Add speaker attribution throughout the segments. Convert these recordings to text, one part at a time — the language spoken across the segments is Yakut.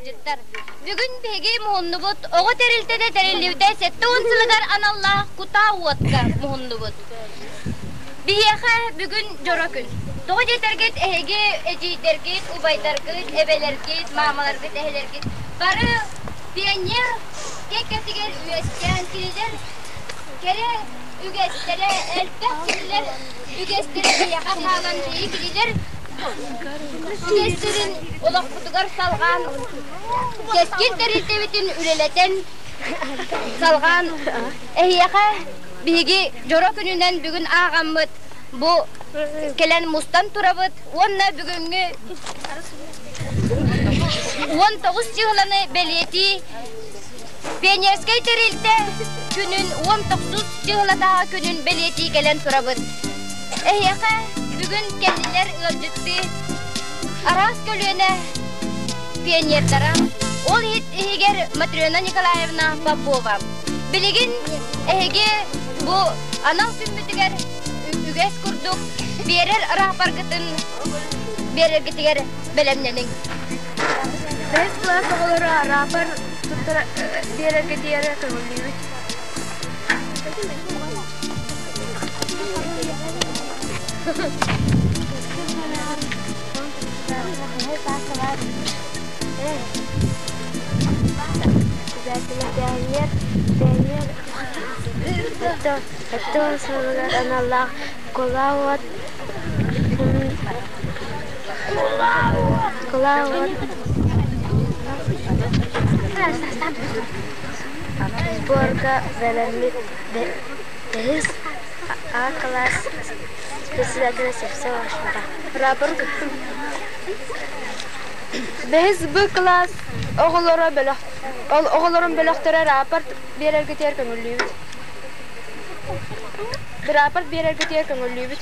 Speaker 1: ыалдьыттар! Бүгүн биһиги муһуннубут оҕо тэрилтэтэ тэриллибитэ 70 сылыгар аналлаах кутаа уотка муһуннубут. Биһиэхэ бүгүн дьоро күн. Тоҕо диэтэргит эһиги эдьиийдэргит, убайдаргыт, эбэлэргит, маамаларгыт, эһэлэргит бары пионер кэккэтигэр үөскээн кинилэр кэрэ үгэстэрэ элбэх кинилэр үгэстэрэ биһиэхэ хаалан биһиги кинилэр үгэстэрин олохпутугар салҕаан кэскил тэрилтэбитин үлэлэтэн салҕаан эһиэхэ биһиги дьоро күнүнэн бүгүн ааҕаммыт бу кэлэн мустан турабыт уонна бүгүҥҥү 19 чыһыланы бэлиэтии Пионерскай тэрилтэ күнүн 19 чыһылатааҕы күнүн бэлиэтии кэлэн турабыт. Эһиэхэ бүгүн кэллилэр ыалдьыттыы араас көлүөнэ пионердара, ол иһигэр Матрена Николаевна Попова. Билигин эһиги бу анал күммүтүгэр үгэс курдук биэрэр рапоргытын биэрэргитигэр бэлэмнэниҥ.
Speaker 2: Бэһис кылаас оҕолоро рапор туттара биэрэргэ диэри көҥүллүүбүт.
Speaker 3: Пионер, пионер өттө сылыгар аналлаах кулаа уот кулаа уот сборга бэлэммит бэһис А класс председателя Севцова Ашмара.
Speaker 2: Рапорт туттум. Бэһис Б класс оҕолоро бөлөх ол оҕолорун бөлөхтөрө рапорт биэрэргитигэр көҥүллүүбүт. Рапорт биэрэргитигэр көҥүллүүбүт.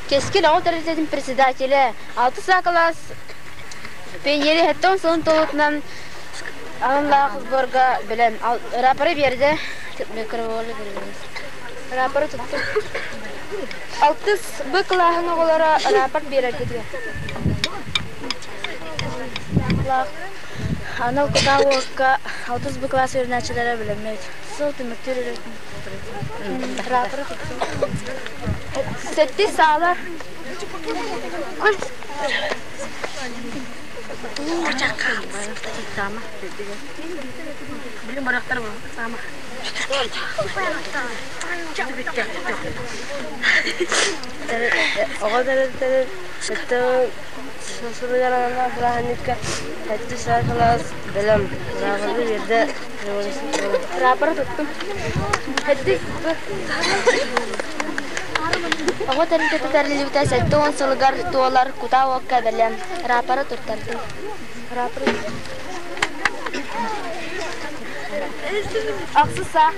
Speaker 3: Кэскил оҕо тэрилтэтин председателэ, алтыс А класс пионерия сэттэ сылын туолуутунан аналлаах сборга бэлэм рапоры биэрдэ
Speaker 2: Рапоры туттум. Алтыс Б кылааһын оҕолоро рапорт биэрэргитигэр.
Speaker 3: Анал кутаа уокка алтыс Б класс үөрэнээччилэрэ бэлэммит. Сыл түмүктүүр үлэтин
Speaker 2: Рапоры туттум. Сэттис саалар.
Speaker 3: Оҕо тэрилтэтин сэттэ суруйар бырааһынньыкка сэттис кылаас бэлэм рапорды биэрдэ
Speaker 2: Рапоры туттум.
Speaker 3: Оҕо тэрилтэтэ тэриллибитэ 70 сылыгар туолар кутаа уокка бэлэм рапоры туттардым.
Speaker 2: Рапоры Ахсыс саа.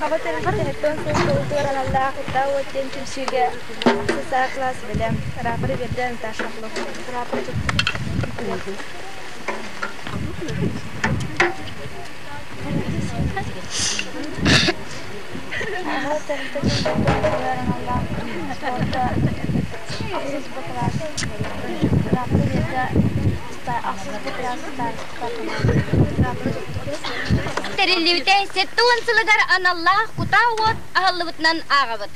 Speaker 2: Оҕо тэрилтэтэ сэттэ сыл туолуутугар аналлаах кутаа уот диэн түмсүүгэ ахсыс саа кылаас бэлэм. Рапоры биэрдэ Наташа Хлопкова. Рапоры туттум.
Speaker 3: Оҕо тэрилтэтин туолуутугар аналлаах спорка ахсыс Б кылаас рапоры биэрдэ
Speaker 1: Тэриллибитэ 70 сылыгар аналлаах кутаа уот аһыллыбытынан ааҕабыт.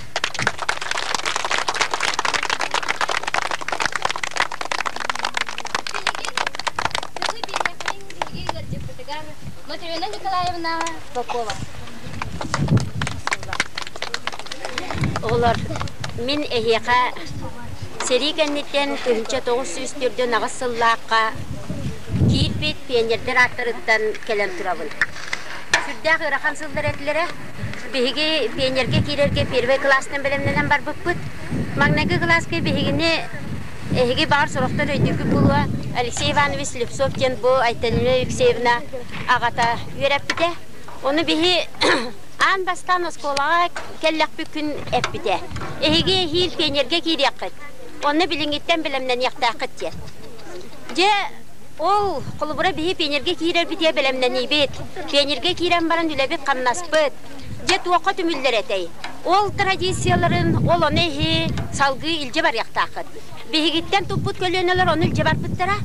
Speaker 1: Билигин тылы биһиги ыалдьыппытыгар Матрена Николаевна Попова.
Speaker 4: Оҕолор, мин эһиэхэ Сэрии кэнниттэн 1948 сыллаахха киирбит пионердар ааттарыттан кэлэн турабын. Сүрдээх ыарахан сыллар этилэрэ. Биһиги пионерга киирэргэ первый кылаастан бэлэмнэнэн барбыппыт. Маҥнайгы кылааска биһигини эһиги баҕар сорохтор өйдүүргүт буолуо Алексей Иванович Слепцов диэн бу Айталина Алексеевна аҕата үөрэппитэ. Ону биһи аан бастаан оскуолаҕа кэллэхпит күн эппитэ: «Эһиги эһиил пионерга киириэххит, онно билиҥҥиттэн бэлэмнэниэхтээххит» диэн. Дьэ, ол холобура биһи пионерга киирэрбитигэр бэлэмнэниибит. Пионерга киирэн баран үлэбит-хамнаспыт. Дьэ, туохха түмүллэр этэй? Ол традицияларын, ол ону иһи салгыы илдьэ барыахтааххыт. Биһигиттэн туппут көлүөнэлэр ону илдьэ барбыттара.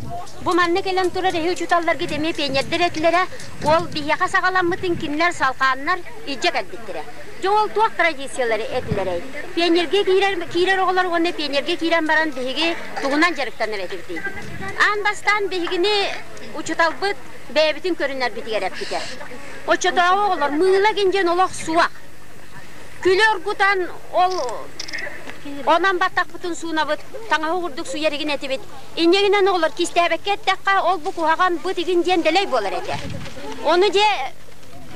Speaker 4: Бу манна кэлэн турар эһи учууталларгыт эмиэ пионердар этилэрэ. Ол биһиэхэ саҕаламмытын кинилэр салҕааннар илдьэ кэлбиттэрэ. Дьэ ол туох традициялары этилэрэй? Пионергэ киирэр, киирэр оҕолор уонна пионергэ киирэн баран биһиги тугунан дьарыктанар этибитий? Аан бастаан биһигини учууталбыт бэйэбитин көрүнэрбитигэр эппитэ. Оччотооҕу оҕолор мыыла диэн олох суох. Күлү оргутан ол онон баттахпытын суунабыт, таҥаһы курдук суйарыгын этибит. Инньэ гынан оҕолор кистээбэккэ эттэххэ, ол бу куһаҕан быт игин диэн дэлэй буолар этэ. Ону дьэ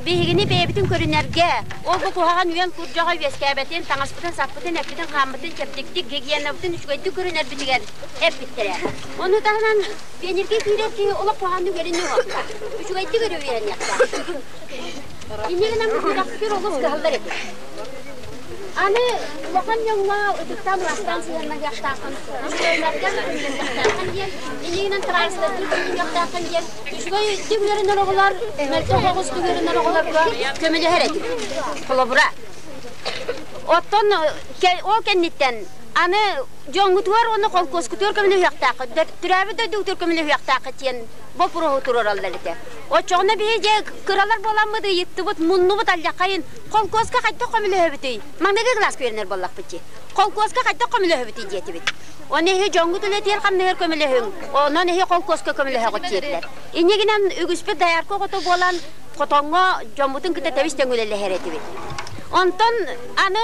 Speaker 4: биһигини бэйэбитин көрүнэргэ, ол бу куһаҕан үөн курдьаҕа үөскээбэтин, таҥаспытын-саппытын, эппитин-хааммытын чэбдиктик, гигиенабытын үчүгэйдик көрүнэрбитигэр эппиттэрэ. Ону таһынан пионерга киирэр киһи олох куһаҕаннык үөрэниэ уһаппат, үчүгэйдик өрө үөрэниэхтээх. Инньэ гынан үөрэхпитигэр олус кыһаллар этим. Аны улахан дьоҥҥо ытыктаан ырастаан сыһыаннаһыахтааххын, үчүгэйлэргэ көмөлөһүөхтээххин диэн, инньэ гынан табаарыстаргын көрүнүөхтээххин диэн үчүгэй үөрэнэр оҕолор, мөлтөх оҕустук үөрэнэр оҕолорго көмөлөһөр этим. Холобура, оттон ол кэнниттэн аны дьоҥҥутугар уонна холкуоскутугар көмөлөһүөхтээххит, төрөөбүт дойдугутугар көмөлөһүөхтээххит диэн боппуруоһу туруораллар этэ. Оччоҕуна биһи дьэ кыралар буоламмыт ыйыттыбыт, муннубут алдьархайын холкуоска хайдах көмөлөһөбүтүй? Маҥнайгы кылааска үөрэнэр буоллахпыт дии. Холкуоска хайдах көмөлөһөбүтүй диэтибит. Оны эһи дьоҥҥут үлэтигэр хамнаһыгар көмөлөһүҥ, онон эһи холкуоска көмөлөһөҕүт диэтилэр. Инньэ гынан үгүспүт доярка оҕото буолан хотоҥҥо дьоммутун кытта тэбис тэҥ үлэлэһэр этибит. Онтон аны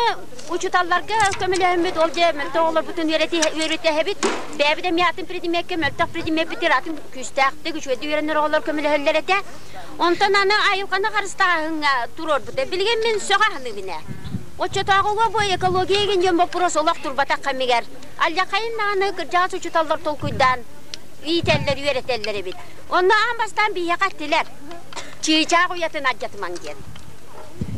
Speaker 4: учууталларга көмөлөһөммүт ол дьэ мөлтөх оҕолорбутун үөрэтэһэбит. Бэйэбит эмиэ атын предмеккэ мөлтөх предмеппитигэр атын күүстээхтик, үчүгэйдик үөрэнэр оҕолор көмөлөһөллөр этэ. Онтон аны айылҕаны харыстааһыҥҥа туруорбута. Билигин мин сөҕө аһыныыбын ээ. Оччотооҕуга бу экология игин диэн боппуруос олох турбатах кэмигэр алдьархайын даҕаны кырдьаҕас учууталлар толкуйдаан иитэллэр, үөрэтэллэр эбит. Онно аан бастаан биһиэхэ эттилэр, чыычаах уйатын алдьатымаҥ диэн.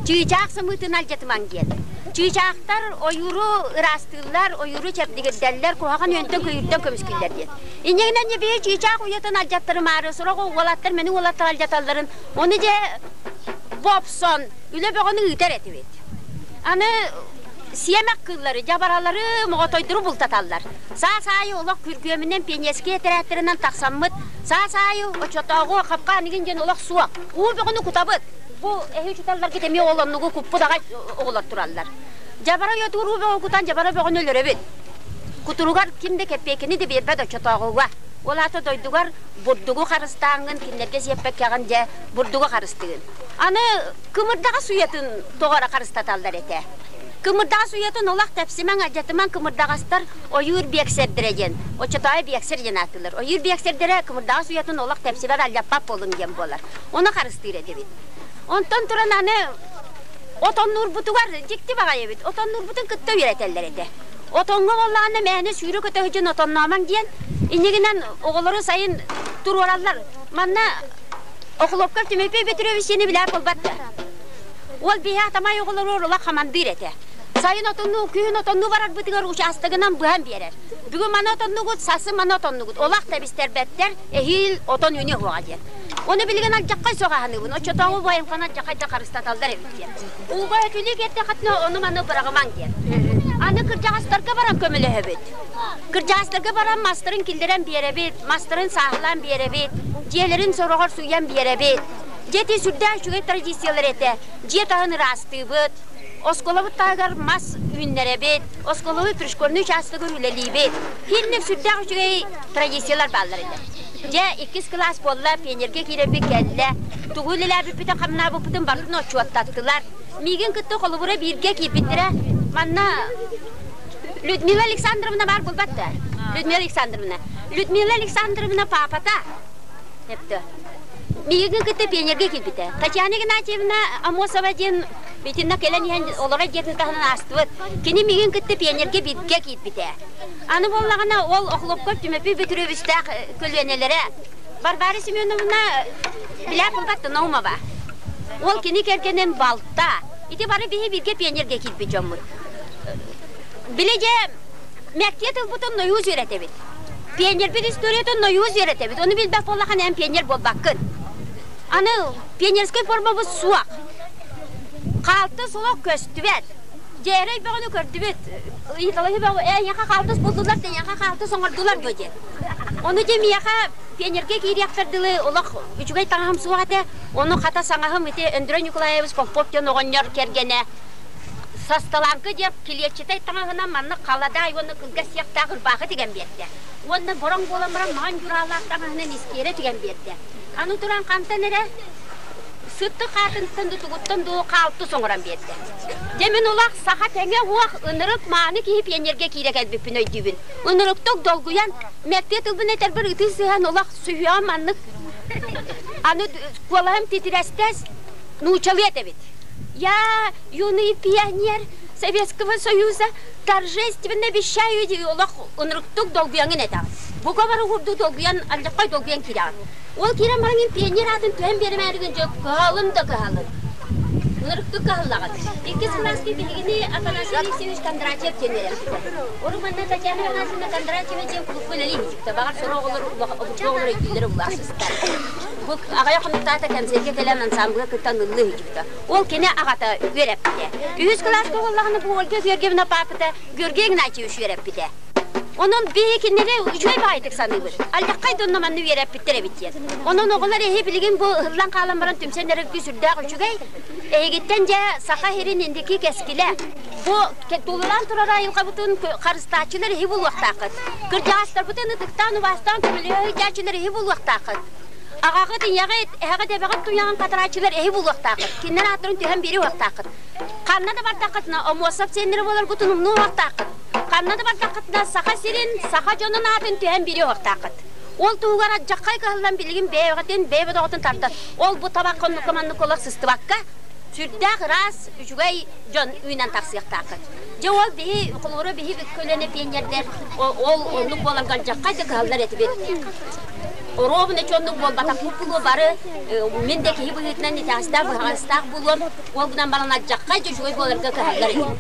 Speaker 4: Чыычаах сымыытын алдьатымаҥ диэн. Чыычаахтар ойууру ыраастыыллар, ойууру чэбдигирдэллэр, куһаҕан үөнтэн-көйүүртэн көмүскүүллэр диэн. Инньэ гынан биһи чыычаах уйатын алдьаттарымаары, сорох уолаттар мени уолаттар алдьаталларын, ону дьэ бопсон, үлэ бөҕөнү ыытар этибит. Аны сиэмэх кыыллары, дьабаралары, моҕотойдору бултаталлар. Саас аайы олох күргүөмүнэн пионерскай этэрээттэринэн тахсаммыт, саас аайы оччотооҕу хапкаан игин диэн олох суох. Уу бөҕөнү кутабыт. Бу эһи учууталларгыт эмиэ ол оннугу куппут аҕай оҕолор тураллар. Дьабара уйатыгар уу бөҕө кутан дьабара бөҕөнү өлөрөбүт. Кутуругар ким да кэппиэккэни да биэрбэт оччотооҕуга. Ол аата дойдугар бурдугу харыстааҥҥын кинилэргэ сиэппэккэҕин дьэ бурдугу харыстыгын. Аны кымырдаҕас уйатын тоҕо эрэ харыстаталлар этэ. Кымырдаҕас уйатын олох тэпсимэҥ, алдьатымаҥ кымырдаҕастар ойуур биэксэрдэрэ диэн, оччотооҕу биэксэр диэн ааттыыллар. Ойуур биэксэрдэрэ кымырдаҕас уйатын олох тэпсибэт, алдьаппат буолуҥ диэн буолар. Ону харыстыыр этибит. Онтон туран аны отоннуурбутугар дьикти баҕайы эбит. Отоннуурбутун кытта үөрэтэллэр этэ. Отоҥҥо буоллаҕына мээнэ сүүрэ көтө сылдьан отонноомоҥ диэн, инньэ гынан оҕолору сайын туруораллар. Манна Охлопков Тимофей Петрович диэни билээр буолбат да. Уол биһи атамай оҕолору орула хамандыыр этэ. Сайын отоннуу, күһүн отоннуу барарбытыгар учаастагынан быһан биэрэр. Бүгүн маны отоннугут, сарсын маны отоннугут. Олох тэбистэрбэттэр, эһиил отон үүнүө суоҕа диэн. Ону билигин алдьаххай соҕаһаныыбын, оччотооҕу убайымхан алдьаххай да харыстаталлар эбит диэн. Ууга өтүлүү биэрдэххитинэ ону-маны быраҕымаҥ диэн. Аны кырдьаҕастарга баран көмөлөһөбүт. Кырдьаҕастарга баран мастарын киллэрэн биэрэбит, мастарын сааһылаан биэрэбит, дьиэлэрин сороҕор сууйан биэрэбит. Дьэ ити сүрдээх үчүгэй традициялар этэ. Дьиэ таһын ыраастыыбыт, оскуолабыт таһыгар мас үүннэрэбит, оскуолабыт пришкольнай учаастагар үлэлиибит. Киинник сүрдээх үчүгэй традициялар бааллар этэ. Дьэ, иккис кылаас буолла, пионерга киирэрбит кэллэ. Тугу үлэлээбиппитин, хамнаабыппытын барытын отчуоттаттылар. Миигин кытта холобура бииргэ киирбиттэрэ. Манна Людмила Александровна баар буолбат да? Людмила Александровна. Людмила Александровна папата. Эптэ. Миигин кытта пионерга киирбитэ. Татьяна Игнатьевна Амосова диэн итиннэ кэлэн иһэн олорор дьиэтин таһынан аастыбыт. Кини миигин кытта пионерга бииргэ киирбитэ. Аны буоллаҕына ол Охлопков Түмэпий Бөтүрүөбүстээх көлүөнэлэрэ Варвара Семеновна билээ булбат Наумова. Ол кини кэргэнин балта. Ити бары биһи бииргэ пионерга киирбит дьоммут. Били дьэ мэктиэ тылбытын нойуус үөрэтэбит. Пионербит историятын нойуус үөрэтэбит. Ону билбэт буоллаххына эн пионер буолбаккын. Аны пионерскай формабыт суох. Хаалта солох көстүбэт. Дьээрэй бөҕөнү көрдүбүт. Ыйыталаһыы бөҕө ээ эйиэхэ хаалтыс буллулар да эйиэхэ хаалтыс оҥордулар дуо диэн. Ону дьэ миэхэ пионерга киириэхпэр дылы олох үчүгэй таҥаһым суох этэ. Ону хата саҥаһым ити Өндөрөй Николаевич Попов диэн оҕонньор кэргэнэ састалааҥкы диэн килиэччитэй таҥаһынан маннык халадаай уонна кылгас сиэхтээх ырбаахы тигэн биэрдэ. Уонна бороҥ буолан баран маҥан дьураалаах таҥаһынан искиэрэ тигэн биэрдэ. Аны туран хантан эрэ сыттык хаатынтан да тугуттан дуу хаалтыс оҥорон биэрдэ. Дьэ мин улах саха тэҥэ уох ынырык мааны киһи пионерга киирэ кэлбиппин өйдүүбүн. Ынырыктык долгуйан, мэктиэ тылбын этэрбэр ытыы сыһан улах сүһүөҕүм маннык аны куолаһым титирэстэс нуучалыы этэбит. Я, юный пионер Советского Союза, торжественно обещаю олох ынырыктык долгуйаҥын этэҕин. Бука бары курдук долгуйан, алдьархай долгуйан киирэҕин. Ол киирэн баран мин пионер аатын түһэн биэримээригин дьэ кыһалын да кыһалын. Ынырыктык кыһаллаҕын. Иккис кылааска биһигини Афанасий Алексеевич Кондратьев диэн үөрэппитэ. Урут манна Татьяна Афанасьевна Кондратьева диэн кулуупка үлэлии илдьибитэ. Баҕар сорох оҕолор обургу оҕолор өйдүүллэрэ улаасыстар. Бу аҕыйах хонуктаата кэнсиэргэ кэлэн ансаамбылга кыттан ыллыы илдьибитэ. Ол кини аҕата үөрэппитэ. Үһүс кылааска буоллаҕына бу Ольга Георгиевна паапата Георгий Игнатьевич үөрэппитэ. Онон биһи кинилэри үчүгэй баҕайытык саныыбыт. Алдьархай да онно манна үөрэппиттэр эбит диэн. Онон оҕолор эһи билигин бу ыһыллан хаалан баран түмсэн эрэргии сүрдээх үчүгэй. Эһигиттэн дьэ саха сирин индики кэскилэ. Бу тулалаан турар айылҕабытын харыстааччылар эһи булуохтааххыт. Кырдьаҕастарбытын ытыктаан, убаастаан көмөлөһө сылдьааччылар эһи булуохтааххыт. Аҕаҕыт, ийэҕит, эһэҕит, эбэҕит туйаҕын хатарааччылар эһи булуохтааххыт. Кинилэр ааттарын түһэн биэриэ уохтааххыт. Ханна да бардаххытына, Омуосап сиэннэрэ буоларгытын умнуо уохтааххыт. Ханна да бардаххытына, Саха сирин, саха дьонун аатын түһэн биэриэ уохтааххыт. Ол туһугар алдьархай кыһаллан билигин бэйэҕитин, бэйэ бодоҕутун тардан, ол бу табахха оннукка манныкка олох сыстыбакка, сүрдээх ыраас, үчүгэй дьон үүнэн тахсыахтааххыт. Дьэ ол биһи, холобура биһи көлүөнэ пионердэр ол оннук буоларга алдьархай да кыһаллар этибит. Оруобуна чоннук буолбатахпыт буолуо бары мин да киһи быһыытынан итэҕэстээх быһаҕастаах буолуом ол гынан баран алдьархай да үчүгэй буоларга кыһаллар этим.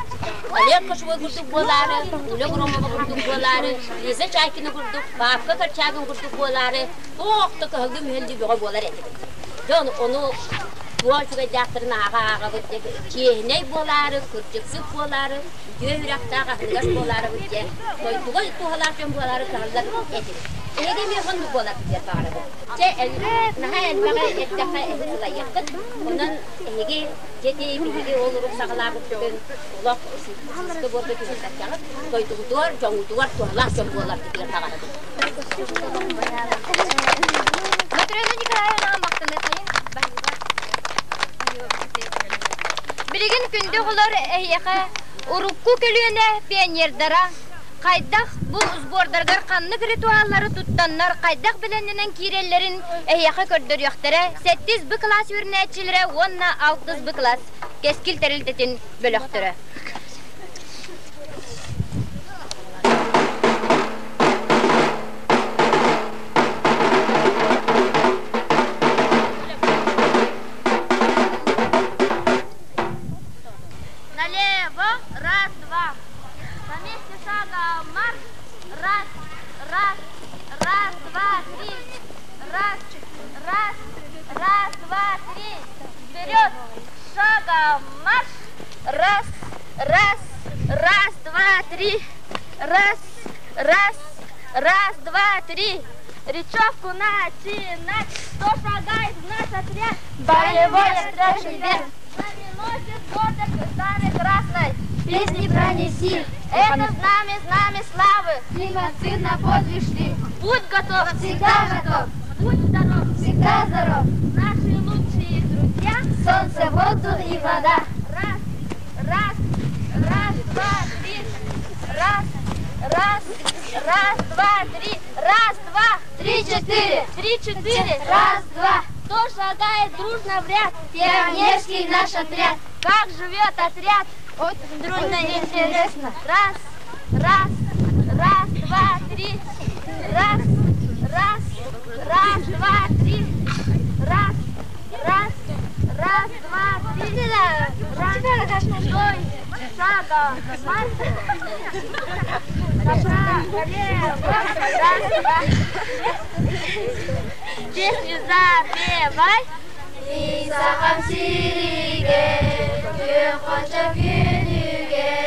Speaker 4: Олег Кошевой курдук буолаары, Уля Громова курдук буолаары, Лиза Чайкина курдук, Павка Корчагин курдук буолаары, туох да кыһаллыы-мүһэллии бөҕө буолар этибит. Дьон ону туох үчүгэйдээхтэрин ааҕа-ааҕабыт чиэһинэй буолаары, кырдьыксыт буолаары, үтүө үрэхтээх аһыныгас буолаарыбыт диэн дойдуга туһалаах дьон буолаары кыһаллар этибит. Эһиги эмиэ оннук буоларгыт диэн баҕарабын. Чэ, наһаа элбэҕи эттэххэ эһиги сылайыаххыт. Онон эһиги дьэти биһиги ол урук саҕалаабыппытын олох сыыска буорга түһэрбэккэҕит, дойдугутугар, дьоҥҥутугар туһалаах дьон буоларгытыгар баҕарабын.
Speaker 1: Матрена Николаевнаҕа махтаныаххайын. Билигин күндү оҕолор эһиэхэ урукку көлүөнэ пионердара хайдах бу сбордарыгар ханнык ритуаллары туттаннар хайдах бэлэмнэнэн киирэллэрин эһиэхэ көрдөрүөхтэрэ сэттис Б кылаас үөрэнээччилэрэ уонна алтыс Б кылаас Кэскил тэрилтэтин бөлөхтөрө.
Speaker 2: Налево, раз, два. На месте шага марш. Раз, раз, раз, два, три. Раз, раз, раз, два, три. Вперед, шагом марш. Раз, раз, раз, два, три. Раз, раз, раз, два, три. Речевку начинать. Кто шагает в наш отряд? Боевой отряд ребят. Знаменосец гордо знамя красной. Песни пронеси. Это знамя, знамя славы.
Speaker 3: Ты молодцы на подвиг шли.
Speaker 2: Будь готов.
Speaker 3: Всегда готов.
Speaker 2: Будь здоров.
Speaker 3: Всегда здоров.
Speaker 2: Наши лучшие друзья.
Speaker 3: Солнце, воздух и вода.
Speaker 2: Раз, раз, раз, два, три. Раз, раз, раз, два, три. Раз, два.
Speaker 3: Три, четыре.
Speaker 2: Три, четыре.
Speaker 3: Раз, два.
Speaker 2: Кто шагает дружно в ряд?
Speaker 3: Пионерский наш отряд.
Speaker 2: Как живет отряд?
Speaker 3: Очень
Speaker 2: Дружно и
Speaker 3: интересно.
Speaker 2: Раз, раз, раз, два, три. Раз, раз, раз, два, три. Раз, раз, раз, два, три. Раз, стой, шага, марш. Направо, лево, раз, два. Песню запевай.
Speaker 3: Сахам сиригэр, күөх хочо күнүгэр.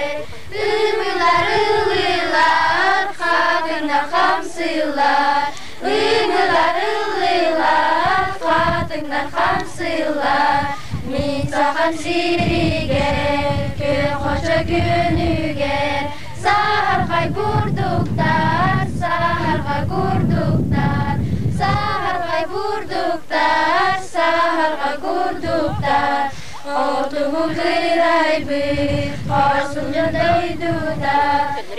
Speaker 5: хамсыыллар, Ымыылар ыллыыллар, хатыҥнар хамсыыллар. Мин сахам сиригэр, күөх хочо күнүгэр, Саһархай бурдуктар, саһархай курдуктар, Саһархай бурдуктар, саһархай курдуктар. Хотугу кырайбыт, хорсун дьон дойдута,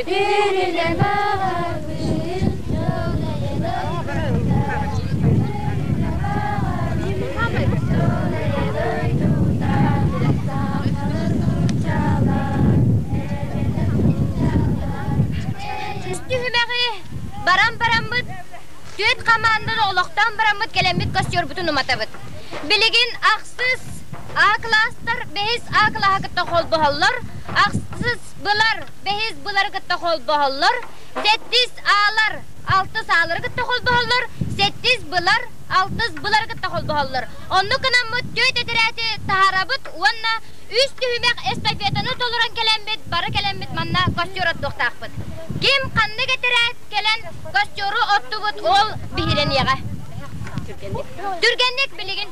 Speaker 5: Үрүнэн баҕарбыт, дьолайа дойдута, Үрүнэн баҕарбыт, дьолайа дойдута, Сахалар нууччалар, эбэтэр нууччалар.
Speaker 1: Түһүмэҕи баран бараммыт, түөрт хамаанданы олохтоон бараммыт кэлэммит костюрбутун уматабыт. Билигин ахсыс А класстар бэһис А кылааһы кытта холбоһоллор, ахсыс былар бэһис былары кытта холбоһоллор, сэттис аалар алтыс аалары кытта холбоһоллор, сэттис былар алтыс былары кытта холбоһоллор. Оннук гынаммыт түөрт этэрээти таһаарабыт уонна үс түһүмэх эстафетаны толорон кэлэммит, бары кэлэммит манна костер оттуохтаахпыт. Ким ханнык этэрээт кэлэн костеру оттубут, ол биһирэниэҕэ. Түргэнник билигин.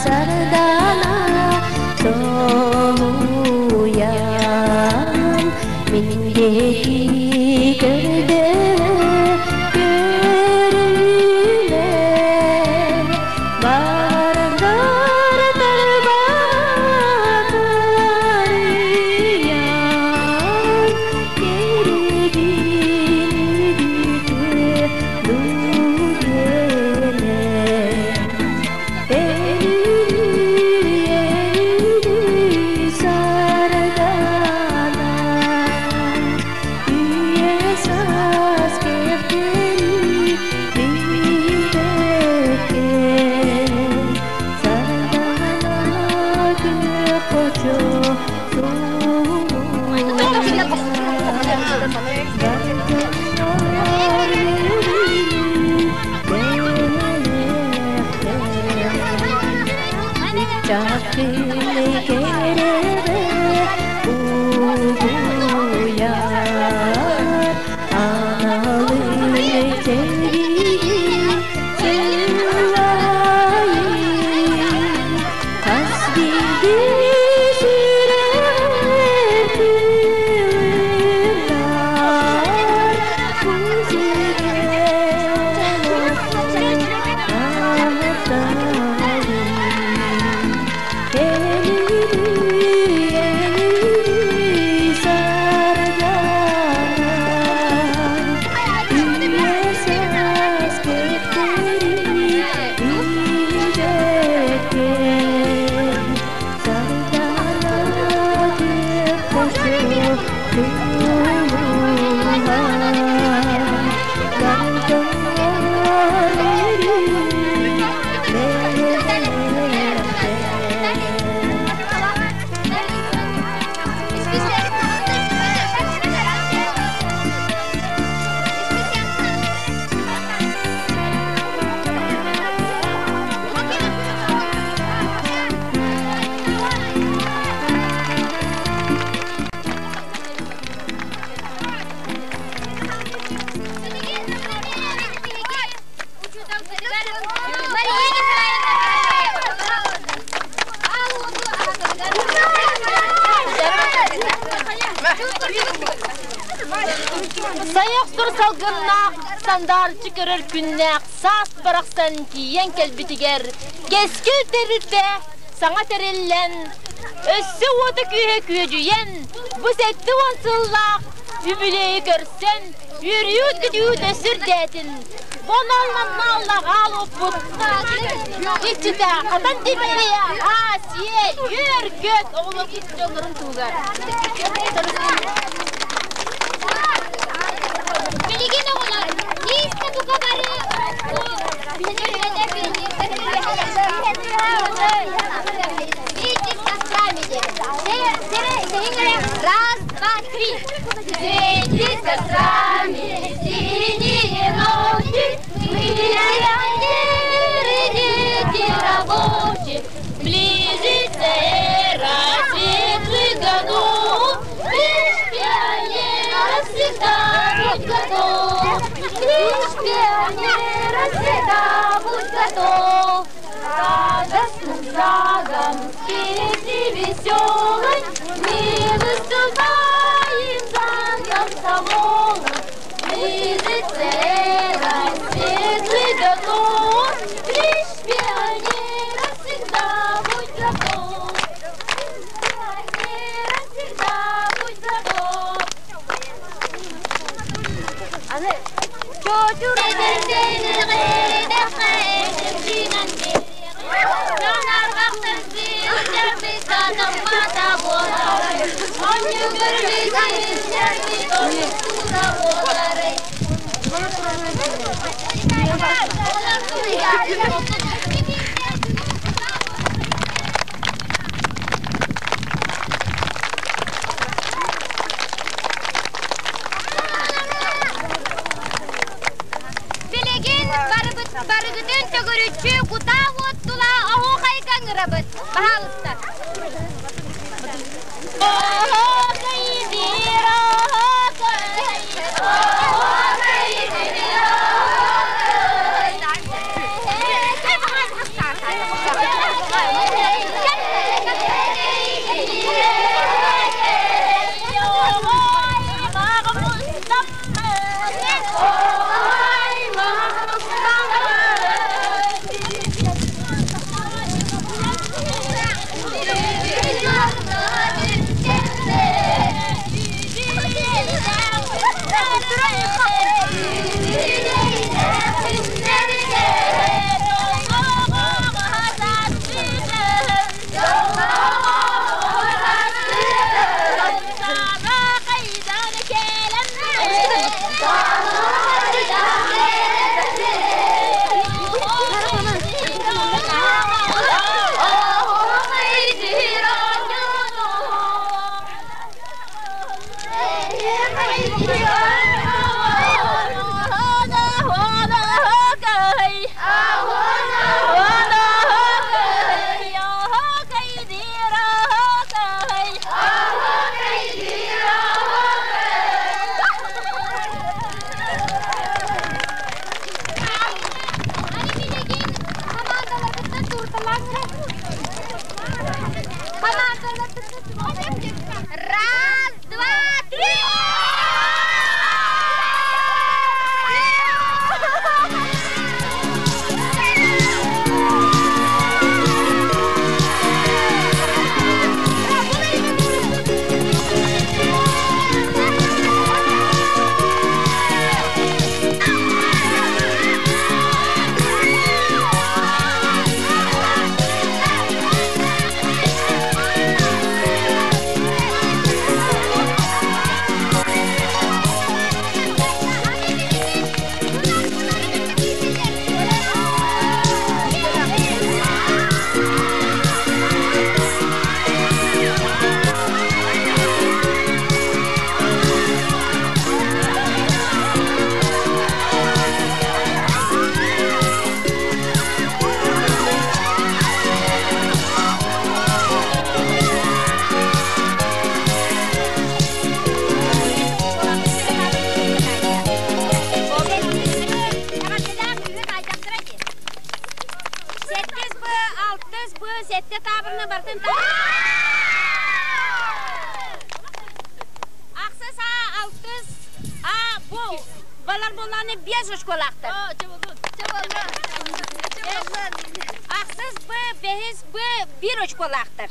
Speaker 5: Сардана соһуйан мин диэки көрдө көрүлэ бардар тарбатарыйан кэргин үгүтэ дугеле Өлүү сардана үйэ саас кэхтери билбэккэ Сардана күөх хочо Бар Угуйар аналы чэбиги сылайын хас биирдии сүрэҕэр тыынар бу сиргэ олохпун ааттаайын Элүрүй, элүрүй, сардаана үйэ саас кэптери билбэккэ Сардаана күөх хочо тулуһа Гардаар өрүү мэлэхтэн.
Speaker 1: Мария Николаевна
Speaker 6: Сайах тур салгыннаах, сандаарчы көрөр күннээх саас барахсан тиийэн кэлбитигэр кэскил тэрилтэ саҥа тэриллэн, өссө уота күүһэ күөдьүйэн, бу 70 сыллаах үбүлүөйү көрсөн, Үөрүүт-көтүүт өссүрдээтин, Бонолланналла хаалыппыт иччитэ хатан тимириэ аа-сиэ үөр-көт оҕолорбут дьоннорун туһугар.
Speaker 1: Билигин оҕолор лиискэ бука бары Раз, два, три. Светит кострами синие ночи, Мы пионеры, дети рабочих. Близится эра светлых годов, Лишь пионеров всегда будь готов, Лишь пионеров всегда будь готов. Радостным шагом песни веселой Мы выступаем за комсомолом. Близится эра светлых годов, Лишь пионеров всегда будь готов. Пионеров всегда будь готов. Билигин барыбыт барыгытын төгүрүччү кутаа уоттула оһуохайга ыҥырабыт. Баһаалыста. Раз, два, три! Сэттис Б, алтыс Б, сэттэ таабырыны барытын Ахсыс А, алтыс А, бу балар буоллаҕына биэс очколаахтар. Ахсыс Б, бэһис Б биир очколаахтар.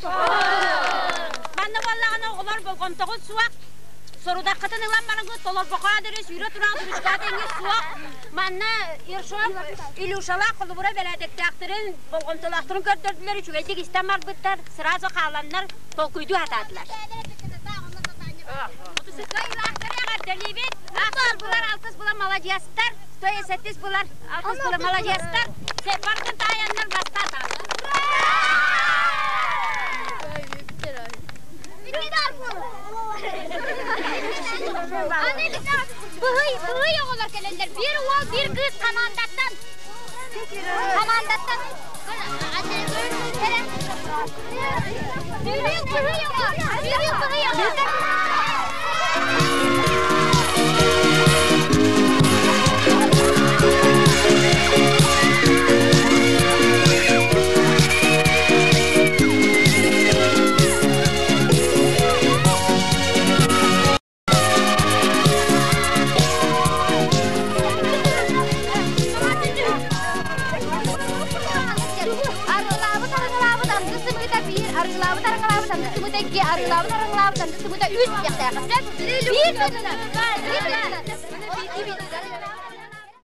Speaker 1: Манна буоллаҕына оҕолор болҕомтоҕут суох.
Speaker 4: Сорудаххытын ылан бараҥҥыт толорбохоо дөрү сүүрэ туран ручка тэҥҥит суох. Манна Ершов Илюшалаах холобура бэрээдэктээхтэрин, болҕомтолоохторун көрдөрдүлэр, үчүгэйдик истэн барбыттар, сразу хааланнар толкуйдуу сатаатылар. Кыайыылаахтары эҕэрдэлиибит! Ахсыс булар, алтыс булар маладьыастар, то есть сэттис булар, алтыс булар маладьыастар. Барытын таайаннар бастаатаҕалар.
Speaker 1: Быһый, быһый оҕолор кэлэллэр. Биир уол, биир кыыс командаттан. Командаттан. Быһый оҕо, быһый оҕо. Арыгылаабыт арыгылаабыт анды сымыыта биир, арыгылаабыт арыгылаабыт анды сымыыта икки, арыгылаабыт арыгылаабыт анды сымыыта үс диэхтээх. Биир тыынынан. Биир тыынынан.